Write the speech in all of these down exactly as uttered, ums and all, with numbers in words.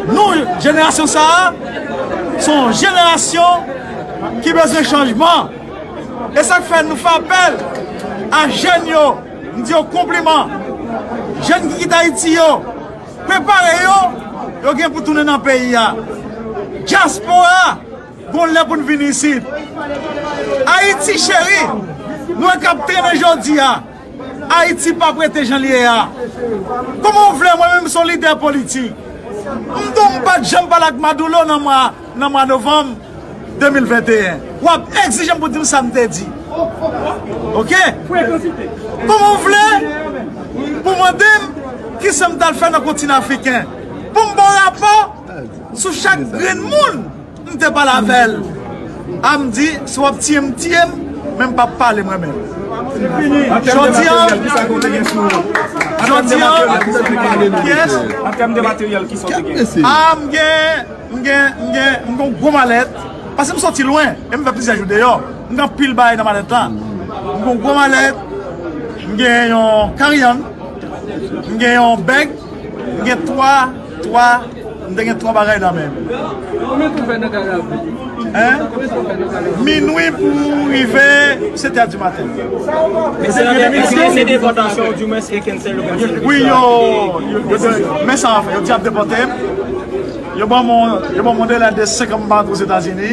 Nou, jenerasyon sa a, se yon jenerasyon ki bezwen chanjman. E sa k fè nou fè apèl a jèn yo, m di yo konpliman. Jèn ki kite Ayiti yo, prepare yo, yo gen pou tounen nan peyi a. Dyaspora, gon lè pou n vin isit. Ayiti cheri, nou wè k ap trennen jodi a. Ayiti p ap rete jan l ye a. Kòman w vle, mwen menm, m se yon lidè politik. M di w, m pa t janm pale ak Maduro nan mwa, nan mwa novanm de mil venteyen. W ap egzije m pou di m sa m te di. Oke? Kòman w vle pou mande m kisa m t al fè nan kontinan afriken? Pou m ba w rapò sou chak grenn moun m te pale avè l. A m di, si w ap tiye m, tiye m, men m p ap pale mwen menm. Jodi a, jodi a, kiyès? An tèm de materyèl, kisa w te gen? A, m gen, m gen, m gen, m gen yon gwo malèt. Paske m soti lwen, e m fè plizyè jou deyò. M gen anpil bagay nan malèt la. M gen yon gwo malèt, m gen yon kariyàn, m gen yon bèg, m gen twa, twa, m te gen twa bagay nan men m. Konbyen tan w fè nan garaj la? Hein? Minwi pou rive sèt è di maten. Men se nan de, èske se depòtasyon, ou di mwen se cancel, yo cancel? Wi, yo, yo, yo, men sa, anfen, yo di y ap depòte m. Yo ban mwen, yo ban mwen delè de senk an m pa antre Ozetazini.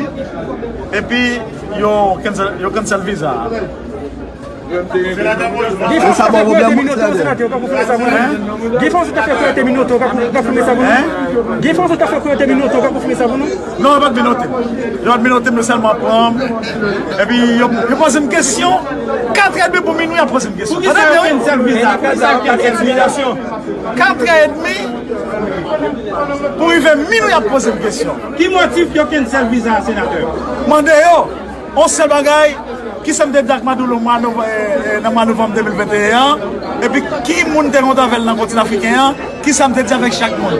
Epi, yo cancel, yo cancel viza a. Gen fwa w te fè kouwete minote, w ka konfime sa pou nou? Gen fwa w te fè kouwete minote, w ka konfime sa pou nou? Gen fwa w te fè kouwete minote, w ka konfime sa pou nou? Non, yo pa t minote m. Yo pa t minote m, yo sèlman pran m. Epi, yo, yo poze m kesyon. Kat è edmi pou minwi, y ap poze m kesyon. Poukisa yo cancel viza? Poukisa yo cancel viza? Kat è edmi pou rive minwi, y ap poze m kesyon. Ki motif yo cancel viza a, senatè? Mande yo. Yon sèl bagay, kisa m te di ak Maduro mwa nov-, eh, eh, nan mwa novanm de mil venteyen an, epi ki moun te kontre avè l nan kontinan afriken an, kisa m te di avèk chak moun.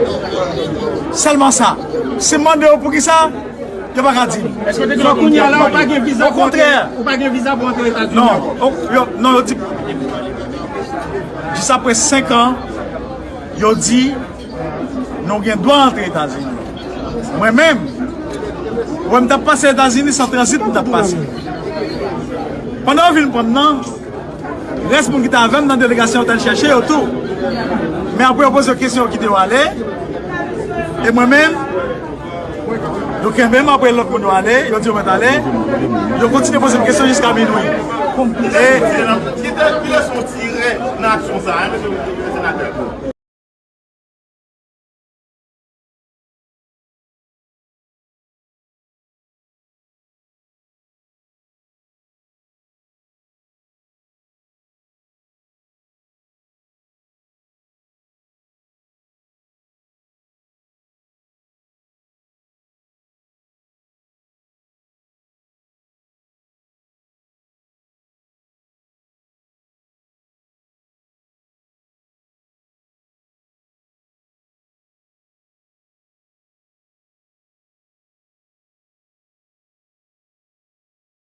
Sèlman sa. Si m mande yo poukisa, yo pa ka di m. Èske w te gen lòt moun ki ap pale? Okontrè. Ou pa gen viza pou antre Etazini ankò? Non, yo, non, yo di, jis apre senk an, yo di, nou gen dwa antre Etazini. Mwen menm, wè m t ap pase Etazini, se an tranzit m t ap pase. Pandan yo vin pran m nan, rès moun ki t avè m nan delegasyon yo t al chèche yo tou. Men apre yo poze yo kesyon, yo kite yo ale. E mwen menm, yo kenbe m apre lòt moun yo ale, yo di yo mèt ale. Yo kontinye poze m kesyon jiska minwi. E ki te, ki te sou tire nan aksyon sa a, mesye senatè?